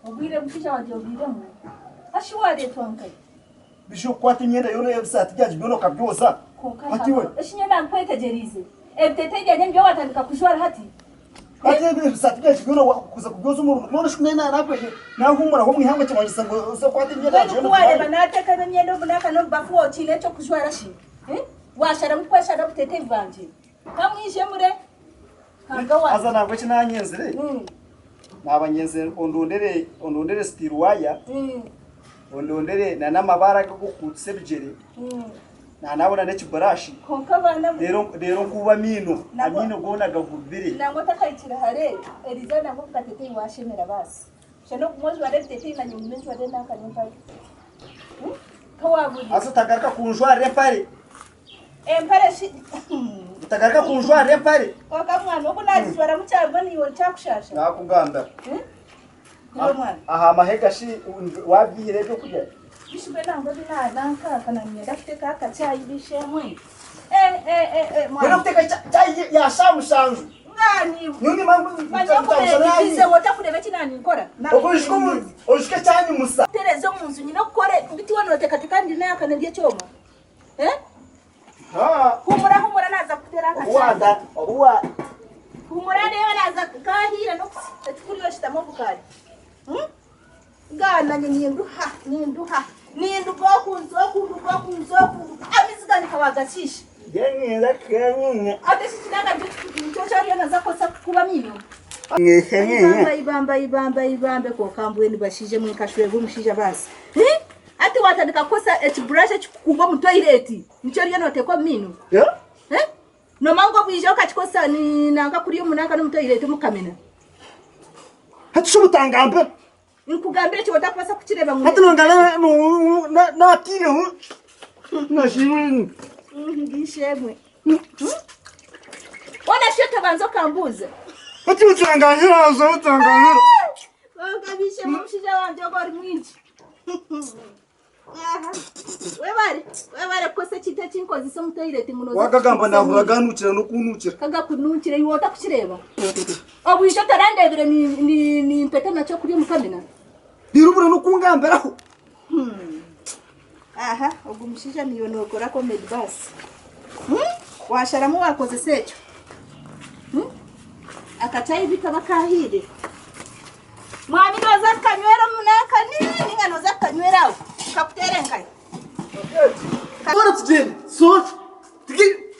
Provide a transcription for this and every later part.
Obwire bushaija wangye obwiremu hashi wareetwa nkahi? Bishop okukwata emyenda yoona ebisaati byangye byona okabyoza Kwonka hati iwe eki nyowe naakwetegyereize ebiteteeyi byangye nibyo waatandika kujwara hati? Hati ebisaati byangye byona kuza kubyoza omurundi gumwe noshusha ngu nahuumuraho omu ihangwe kimanyisa ngu oze kukwata emyenda yangye Mbwenu yoona ku waareeba ogitware? naateeka emyenda omu naaka n'omu bafu okiine eky'okujwara shi? Waasharamu kweshara obuteteeyi bwangye? Ka mwije mure. Ruhanga wangye. Haza nangwa eki naanyenzire, naaba nyenzire ondondere ondondere steel wire, ondondere na n'amabaare aga ag'okukuutisa ebigyere, naanabona n'ekiburashi, Kwonka abaana reero reero nkuube amaino, Nangwa- amaino goona gagubire. nangwa otakahikire hare eriizooba nangwa obukateteeyi waashemera baasi. Shana ogume ojware ebiteteeyi nanye ngume njware nanka n'empare. Ka waaburiire. Haza otagaruka kunjwarira empare. Empare shi. Otagaruka kunjwarira empare. Kwonka mwana ogu nagijwara mukyaro mbwenu iwe kyakushaasha. Nakugambira. Iwe mwana. Aha mahega shi wabyihire ebyokurya? Bishi mbwenu nangwa ebi nankaaka nanyenda kuteeka akacaayi bishemwe. Eh eh eh eh mwana. Wenda kuteeka chai ya shaaha mushanju. Ngani. Nyowe nimanya ngu Manya okubeera otakureeba eki naninkora. Oijuke ekyanyimusa. Tereza omu nju nyine okukora beitu waaba noteekateeka ngu naaka nindya ekyoma. Eh? Humura humura naza kutera akacaayi. Humura reeba naza kahiire n'okusi ekikuriyo oshutami obukaari. Hmm? Ga nanye ninduha ninduha ninduga oku nza oku nduga oku nza oku amaizi gangye ka wagakiisha. Ate shi kinanga nikyo nikyo kyariyo naza kukozesa kukuba amaino. Ibamba ibamba ibamba ibambe kwonka mbwenu bashaija mwe nkashwerwa omushaija baasi. Hi? Hati watandika kukozesa ekiburashi ekikukuba omu toyireti nikyo oriyo noteeka omu maino? Eh? Nomanya ngu obwija okakikozesa nanka kuriya omu nanka n'omu toyireti omu kamina. Hati shi obutangambira. Nkugambire eki otakubaasa kukireeba ngu Hati nongana natiireho nashimwe. Ngiishemwe. Ona shi otabanza okambuuza. Hati otangangira otangangira. Kwonka bishemwe omushaija wangye ogu ori mwingi. Aha. Webare, webare kukozesa ekintu eki nkozesa omu toyireti ngu nooza Wakagamba kukikozesa nahurira omu- ganukira n'okunukira. Kagakunukira iwe otakukireeba. Obwija otarandeebire ni- ni- nimpeta nakyo kuri omu kamina. Reero obura n'okungambiraho. Aha, ogu mushaija niiwe nookora comedy baasi. Hmm? Waasharamu waakozesa ekyo. Hmm? Akacaayi kaba kaahiire. Mwami nooza kukanywera omu nanka ninga nooza kukanywera aho kakuteere nkahi? Sora tugyende sora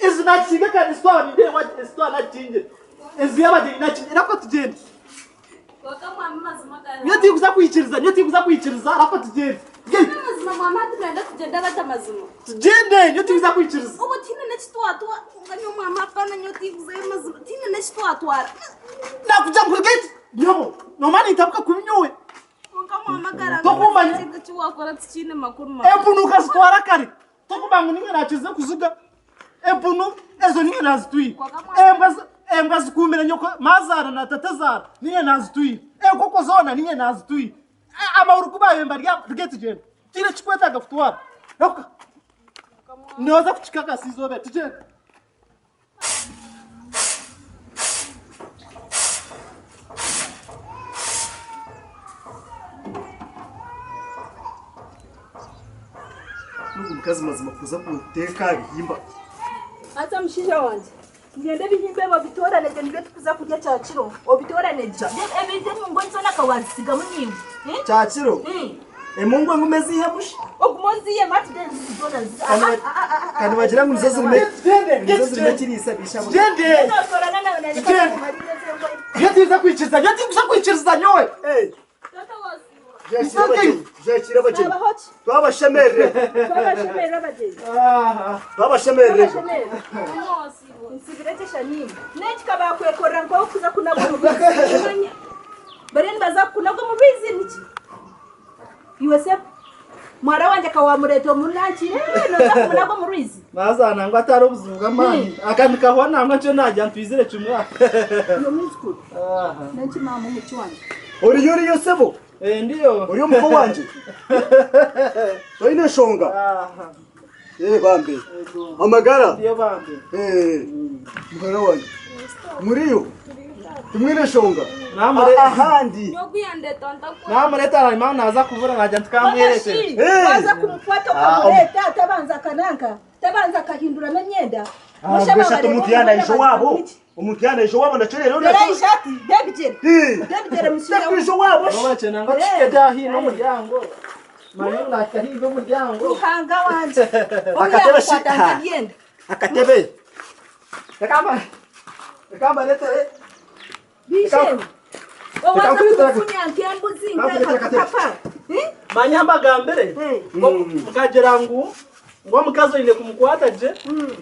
enju nagikinga kandi esitwara nindeeba esitwara nagikingira enju y'abagyenyi nagikingira rahuka tugyende nyowe tinkuza kwikiriza nyowe tinkuza kwikiriza rahuka tugyende tugyende nyowe tinkuza kwikiriza Nakugira ngu ruga nyobo noomanya nintabuka kubi nyowe. Tokumanya. Empunu nkazitwara kare tokumanya ngu niinye naakize kuziga empunu ezo niinye naazitwire embwa embwa zikuumire nyoko maazaara na tatazaara niinye naazitwire enkoko zoona niinye naazitwire amahuri ku baabaire nibarya ruga tugyende tihaine ekikwetaaga kutwara rahuka nooza kukikakasa eizooba eri tugyende. N'ogu mukazi mazima kuza kunteeka aha bihimba. Haza mushaija wangye, niinyenda ebihimba ebi obitoorane gye nibyo turikuza kurya kyakiro, obitoorane gye. Ebintu emungu ezi zoona ka waazisigamu niiwe. Kyakiro? Emungu engume eziihemu shi? Ogume oziihemu hati then zoona Ka nibagira ngu nizo zirimu nizo zirimu ekiriisa bisha buri. Tugyende. Nyowe tinza kwikiriza nyowe tinkuza kwikiriza nyowe. Jwekire abagyenyi. Twabashemerere. Twabashemerere. Nsibire kyeshanimu. N'eki bakwekorera nk'okuza kunaga omu rwizi. Bariyo nibaza kukunaga omu rwizi niki? Iwe sebo. Muhara wangye ka wamureeta omu nankire noza kumunaga omu rwizi. Naza nangwa atari obuzibu bw'amaani. Aka nikahwa nangwa nikyo nagira ngu twizire kimwe aha. Iwe mwizukuru nenki maama omuki wangye. Oriyo oriyo sebo? Eh, ndiyo. Ori omuko wangye? Toine nshonga? Aha. Eh bambe. Amagara? Ndiyo bambe. Eh. Muhara wangye. Muriyo? Timwine nshonga? Namure- Ahandi. Namureta hanyuma naza kubura nagira nti kamweretere. Otashi, Eh. waza kumukwata ukamureta atabanza akananka tabanza akahinduramu emyenda. Ah, bweshatu omuntu yanaija owaabo. Omuntu yanaija owaabo nakyo rero Dore ishati debigere. Eh. Debigere musubira. Takwija owaabo. Nobakye nangwa tushike haihi n'omuryango. Manya nahika haihi n'omuryango. Ruhanga wangye. Akatebe shi- Obu ha. ebyenda. Akatebe. Reka mba- reka mbaretere. Bishe. Owaza nkuretere aka- kumufunya nk'embuzi Reka nkuretere akatebe. nk'akapapa. Eh? Manya mbagambire ngo mukagira ngu ngu omukazi oine kumukwata gye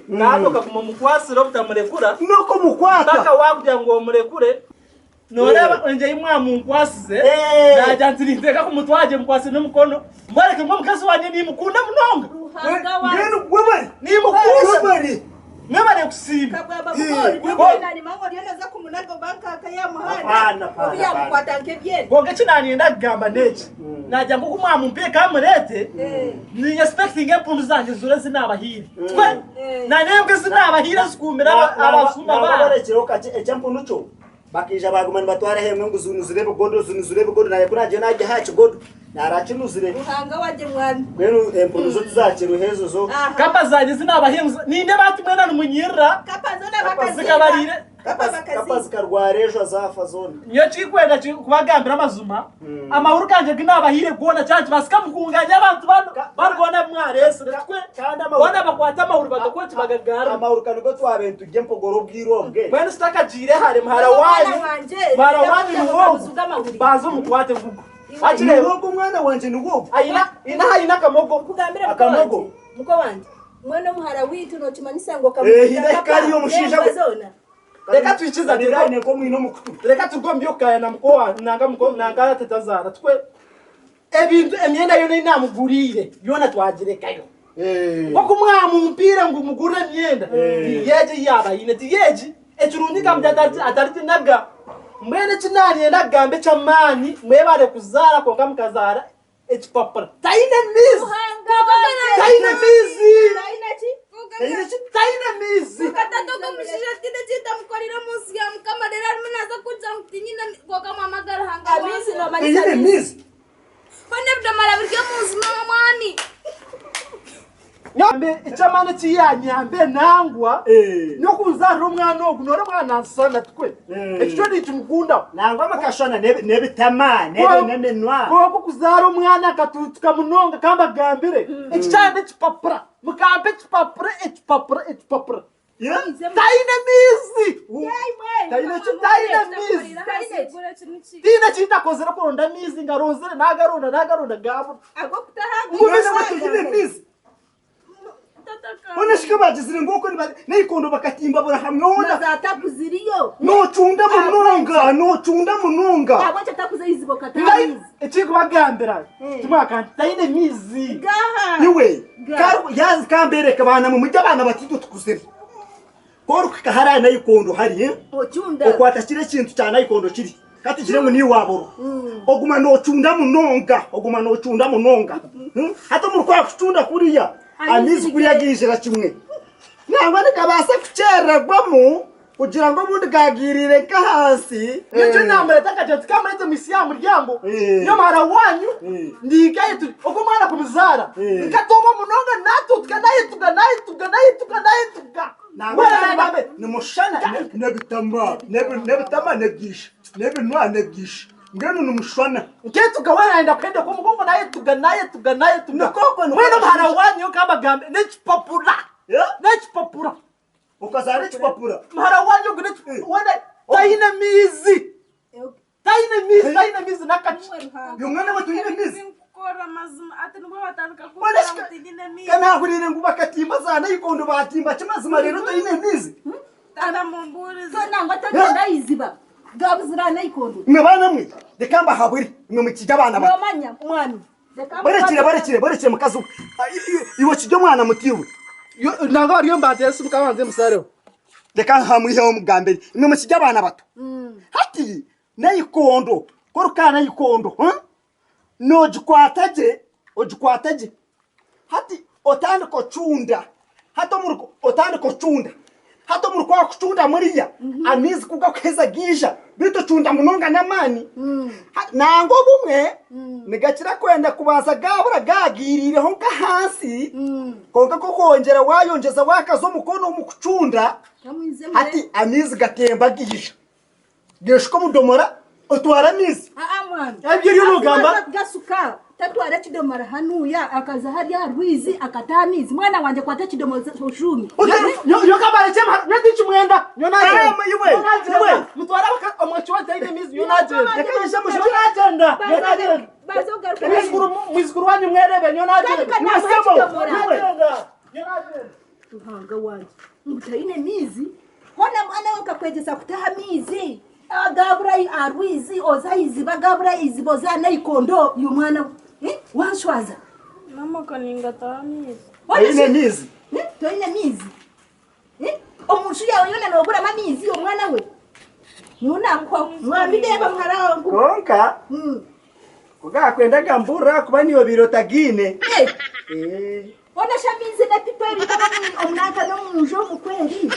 nawe okaguma omukwasire obutamurekura N'okumukwata. paka wakugira ngu omurekure Noreeba engye ei mwamunkwasize, Eh. naagira nti ninteeka kumutwara gye mukwasire n'omukono, mworeke ngu omukazi wangye nimukunda munonga. Ruhanga wange. Mbwenu webare. Nimukunda. Webare. Mwebare kusiima. Kabwaba Eh, bukori, webare. nibwo nani mango oriyo naza kumunaga oba nkaaka ya muhanda. Hapana, hapana, Obu yamukwata nk'ebyenda. Kwonka eki naanyenda kugamba n'eki, naagira ngu oku mwamumpaire kamureete, Eh. ni expectinga empundu zangye zura ezi naabahaire. Tikwe? Eh. Na n'embwa ezi naabahaire zikuumire abasuma Nangwa baabo. barekireho kakye eky'empunu kyo Bakaija baaguma nibatwara hemwe ngu zinuzire ebigodo, zinuzire ebigodo, naanye ku naagiire naagiha aha kigodo, naarakinuzire. Ruhanga wangye mwami. Mbwenu empunu zo tizaakiriho ezo zo. Aha. Kapa zangye zi naabaha nindeeba hati mwena nimunyirira. Kapa zoona bakaziiba. Zikabariire. Kapa Kapa bakaziiba. zikarwara ejo zaafa zoona. Nyowe ekikwenda kubagambira amazima, amahuru gangye agu naabahaire goona kyaba nikibaasika mukunganye abantu banu banu boona abu mwareesire tikwe? Kandi amahuru- Boona bakwate amahuri bagakora ki bagagarure. Amahuri ka nigo twabaire niturya empogoro obwire obwe. Mbwenu shi takagiire hare muhara Omwana wanyu, wangye, muhara wanyu ndakugira niwe ngu ogu, amahuri. banza omukwate gugu. Niwe Wakireeba? ogu omwana wangye niwe ogu. Aine aine aine akamogo. Nkugambire muko Akamogo. wangye, muko wangye, mwene omuhara waitu nokimanyisa ngu Eh, okamuhiga hine kapa kariyo omushaija n'embwa we. zoona. Reka twikiza Ngira aine nk'omwine omu kutu. Reka turuge omu by'okugayana muko wange nanga muko nanga tatazaara tukwe ebintu emyenda yoona ei naamuguriire yoona twagirekayo. Nk'oku mwamumpiire ngu mugurire emyenda ti egi ei yaaba aine ti egi. Ekirungi nkamugira atari atariginaga. Mbwenu eki naanyenda kugamba eky'amaani mwebare kuzaara kwonka mukazaara ekipapura. Taine miizi! Ruhanga wangye. Taine miizi! Taine ki? Taine ki? Taine miizi! Kwonka tata ogwo omushaija tihaine eki ntamukoreire omu nsi ya Mukama reero arimu naaza kungira ngu tinyine mi kwonka mwamagara Ruhanga Amiizi wange. noomanyisa Taine amiizi. miizi. Hoona ebidomora biri omu nju mama mwami. Nyambe eky'amaani eki yaanyamba nangwa Eh. n'okunzaarira omwana ogu noora omwana nansana tikwe Eh. ekyo kyo ninkimukundaho Nangwa bakashwana n'ebi- n'ebitama n'ebi- n'eminwa. Kwonka okuzaara omwana akatuutuka munonga kambagambire eki kyaba n'ekipapura mukampa ekipapura ekipapura ekipapura Taine miizi! Taine ki? Taine miizi! Tihaine eki ntakozire kuronda amaizi ngaronzire nagaronda nagaronda gabura. Mbwenu tihaine miizi? Hoona shi ka baagizire ngu okwo naikondo bakatimba buri hamwe hoona. Na za tapu ziriyo. Noocunda munonga, noocunda munonga. Ahabw'enki otakuza eiziba okataha amaizi? Ekirikubagambira timwakandi taine miizi. Gaha! Iwe, Ka ka mbereke baana mwe muri abaana bato itwe tukuzire. Ku orikuhika hariya naikondo hariya, Ocunda. okwata kiri ekintu kya naikondo kiri, ka tugire ngu niiwe waaborwa. Oguma noocunda munonga, oguma noocunda munonga. Hati omuri kwa kucunda kuriya, amaizi kuriya gaijira kimwe. Nangwa nikabaasa kukyererwamu Kugira ngu obundi gaagiiriire nk'ahansi. Nikyo naamureta akagira ati, Ka murete mwitsye aha muryango, nyowe muhara waanyu ndigaye turi. Ogwo omwana kumuzaara, nkatooma munonga, naatuutuka, naayetuga, naayetuga, naayetuga, naayetuga. Nangwa nimushana n'ebitama, n'ebitama n'ebyisha, n'ebinwa n'ebyisha. Mbwenu nimushwana. Nketuga weena nayenda kuhendeka omugongo, naayetuga, naayetuga, naayetuga. Nikwo okwo nikwo Mbwenu muhara waanyu nkambagambe, n'ekipapura, n'ekipapura. Okazaara ekipapura. Muhara wangye ogu weena taine miizi. Taine miizi, taine miizi n'akakye. Uyu mwana we taine miizi. Tata Ka naahuriire ngu bakatimba za naikondo baatimba ki mazima reero taine miizi. mumbuurize. So nangwa tagyenda aha iziba gabuzire aha naikondo. Imwe baana mwe reka mbahabure imwe mukiri abaana bato. Noomanya mwami. Borekire, borekire, borekire mukazi we. Iwe okirya omwana muto iwe. Nangwa bariyo nibanteera esimu kabanze musareho. Reka nhamwiheho mugambire. Imwe mukirya abaana bato. Hati naikondo, ku orikukora naikondo, nogikwata gye, ogikwata gye. Hati otandika ocunda, hati omuri otandika ocunda, hati omuri kwa kucunda muriya amaizi ku gakuheza gaija beitu ocunda munonga n'amaani nangwa obumwe nigakira kwenda kubanza gaabura gaagiiriireho nk'ahansi kwonka ku okwongyera waayongyeza waakaza omukono omu kucunda hati amaizi gatemba gaija. Geeshuka omu domora otware amaizi. Aa mwana. Ebyo eriyo nogamba. Akubanza kugasuka tatwara ekidomora hanuya akaza hariya aha rwizi akataha amaizi. Mwana wangye kwata ekidomora oshuume. Nyowe kabarekye nyowe tinkimwenda nyowe nagyenda. Iwe, Nyowe nagyenda. iwe. Mutware omwishiki wanyu taine mizi nyowe nagyenda. Reka nyije Nyowe nagyenda. Nyowe nagyenda. Baza ogaruke. Mwizukuru mwizukuru wanyu mwerebe nyowe nagyenda. Kandi namuha Iwe sebo, ekidomora. Nyowe nagyenda. Nyowe nagyenda. Ruhanga wangye ngu taine mizi. Hoona mwana we nkakwegyesa kutaha amaizi agabura aha rwizi oze aha iziba agabura aha iziba oze aha naikondo iwe mwana we wanshwaza. Mama ka ningataha amaizi. Oine amaizi? Toine maizi? Omu nju yaawe yoona nooburamu amaizi iwe mwana we? Nyowe naakuhwaho. Mwabindeeba muhara wangu. Kwonka ku gaakwenda gamburire ahakuba niiwe obaire otagaine. Hoona shi amaizi n'epipa eri omu nanka n'omu nju omu kweri?